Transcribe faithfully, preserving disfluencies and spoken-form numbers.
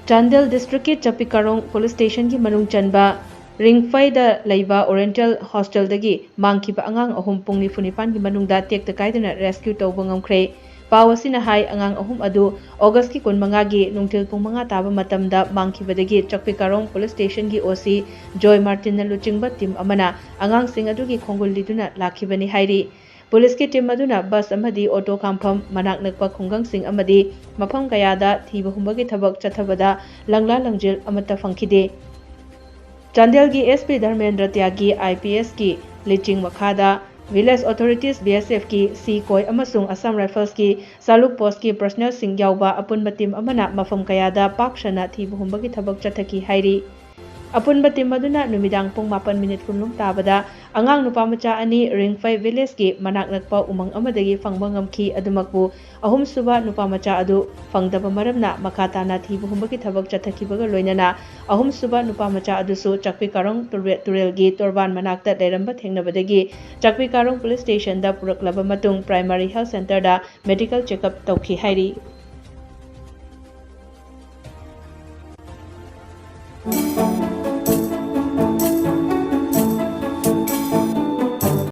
ꯆꯥꯟꯗꯦꯜ ꯗꯤꯁꯇ꯭ꯔꯤꯛꯀꯤ ꯆꯛꯄꯤꯀꯥꯔꯣꯡ ꯄꯨꯂꯤꯁ ꯁ꯭ꯇꯦꯁꯟꯒꯤ ꯃꯅꯨꯡ ꯆꯟꯕ ꯔꯤꯡꯐꯩꯗ ꯂꯩꯕ ꯑꯣꯔꯤꯌꯦꯟꯇꯦꯜ ꯍꯣꯁꯇꯦꯜꯗꯒꯤ ꯃꯥꯡꯈꯤꯕ ꯑꯉꯥꯡ ꯑꯍꯨꯝ ꯄꯨꯡ ꯅꯤꯐꯨ ꯅꯤꯄꯥꯟꯒꯤ ꯃꯅꯨꯡꯗ ꯇꯦꯛꯇ ꯀꯥꯏꯗꯅ ꯔꯦꯁꯀ꯭ꯌꯨ ꯇꯧꯕ ꯉꯝꯈ꯭ꯔꯦ꯫ ꯄꯥꯎ ꯑꯁꯤꯅ ꯍꯥꯏ, ꯑꯉꯥꯡ ꯑꯍꯨꯝ ꯑꯗꯨ ꯑꯣꯒꯁꯀꯤ ꯀꯨꯟꯃꯉꯥꯒꯤ ꯅꯨꯡꯊꯤꯜ ꯄꯨꯡ ꯃꯉꯥ ꯇꯥꯕ ꯃꯇꯝꯗ ꯃꯥꯡꯈꯤꯕꯗꯒꯤ ꯆꯛꯄꯤꯀꯥꯔꯣꯡ ꯄꯨꯂꯤꯁ ꯁ꯭ꯇꯦꯁꯟꯒꯤ ꯑꯣ ꯁꯤ ꯖꯣꯏ ꯃꯥꯔꯇꯤꯟꯅ ꯂꯨꯆꯤꯡꯕ ꯇꯤꯝ ꯑꯃꯅ ꯑꯉꯥꯡꯁꯤꯡ ꯑꯗꯨꯒꯤ ꯈꯣꯡꯒꯨꯜ ꯂꯤꯗꯨꯅ ꯂꯥꯛꯈꯤꯕꯅꯤ ꯍꯥꯏꯔꯤ꯫ ꯄꯨꯂꯤꯁꯀꯤ ꯇꯤꯝ ꯑꯗꯨꯅ ꯕꯁ ꯑꯃꯗꯤ ꯑꯣꯇꯣ ꯈꯥꯝꯐꯝ, ꯃꯅꯥꯛ ꯅꯛꯄ ꯈꯨꯡꯒꯪꯁꯤꯡ ꯑꯃꯗꯤ ꯃꯐꯝ ꯀꯌꯥꯗ ꯊꯤꯕ ꯍꯨꯝꯕꯒꯤ ꯊꯕꯛ ꯆꯠꯊꯕꯗ ꯂꯪꯂꯥ ꯂꯪꯖꯦꯜ ꯑꯃꯠꯇ ꯐꯪꯈꯤꯗꯦ꯫ ꯆꯥꯟꯗꯦꯜꯒꯤ S P Dharmendra ꯇ꯭ꯌꯥꯒꯤ I P ꯑꯦꯁꯀꯤ ꯂꯤꯆꯤꯡ ꯃꯈꯥꯗ ꯚꯤꯂꯦꯖ ꯑꯣꯊꯣꯔꯤꯇꯤꯁ, ꯕꯤ ꯑꯦꯁ ꯑꯦꯐꯀꯤ ꯁꯤ ꯀꯣꯏ ꯑꯃꯁꯨꯡ ꯑꯁꯥꯝ ꯔꯥꯏꯐꯜꯁꯀꯤ ꯁꯥꯂꯨꯛ ꯄꯣꯁꯀꯤ ꯄꯔꯁꯅꯦꯜꯁꯤꯡ ꯌꯥꯎꯕ ꯑꯄꯨꯟꯕ ꯇꯤꯝ ꯑꯃꯅ ꯃꯐꯝ ꯀꯌꯥꯗ ꯄꯥꯛ ꯁꯟꯅ ꯊꯤꯕ ꯍꯨꯝꯕꯒꯤ ꯊꯕꯛ ꯆꯠꯊꯈꯤ ꯍꯥꯏꯔꯤ꯫ ꯑꯄꯨꯟꯕ ꯇꯤꯝ ꯑꯗꯨꯅ ꯅꯨꯃꯤꯗꯥꯡ ꯄꯨꯡ ꯃꯥꯄꯟ ꯃꯤꯅꯤꯠ ꯀꯨꯟ ꯂꯨꯝ ꯇꯥꯕꯗ ꯑꯉꯥꯡ ꯅꯨꯄꯥ ꯃꯆꯥ ꯑꯅꯤ ꯔꯤꯡꯐꯩ ꯚꯤꯂꯦꯖꯀꯤ ꯃꯅꯥꯛ ꯅꯛꯄ ꯎꯃꯪ ꯑꯃꯗꯒꯤ ꯐꯪꯕ ꯉꯝꯈꯤ꯫ ꯑꯗꯨꯃꯛꯄꯨ ꯑꯍꯨꯝꯁꯨꯕ ꯅꯨꯄꯥ ꯃꯆꯥ ꯑꯗꯨ ꯐꯪꯗꯕ ꯃꯔꯝꯅ ꯃꯈꯥ ꯇꯥꯅ ꯊꯤꯕ ꯍꯨꯝꯕꯒꯤ ꯊꯕꯛ ꯆꯠꯊꯈꯤꯕꯒ ꯂꯣꯏꯅꯅ ꯑꯍꯨꯝꯁꯨꯕ ꯅꯨꯄꯥ ꯃꯆꯥ ꯑꯗꯨꯁꯨ ꯆꯥꯛꯄꯤꯀꯥꯔꯣꯡ ꯇꯨꯔꯦ-, ꯇꯨꯔꯦꯜꯒꯤ ꯇꯣꯔꯕꯥꯟ ꯃꯅꯥꯛꯇ ꯂꯩꯔꯝꯕ ꯊꯦꯡꯅꯕꯗꯒꯤ ꯆꯥꯛꯄꯤꯀꯥꯔꯣꯡ ꯄꯨꯂꯤꯁ ꯁ꯭ꯇꯦꯁꯟꯗ ꯄꯨꯔꯛꯂꯕ ꯃꯇꯨꯡ ꯄ꯭ꯔꯥꯏꯃꯥꯔꯤ ꯍꯦꯜꯊ ꯁꯦꯟꯇꯔꯗ ꯃꯦꯗꯤꯀꯦꯜ ꯆꯦꯛꯑꯞ ꯇꯧꯈꯤ ꯍꯥꯏꯔꯤ꯫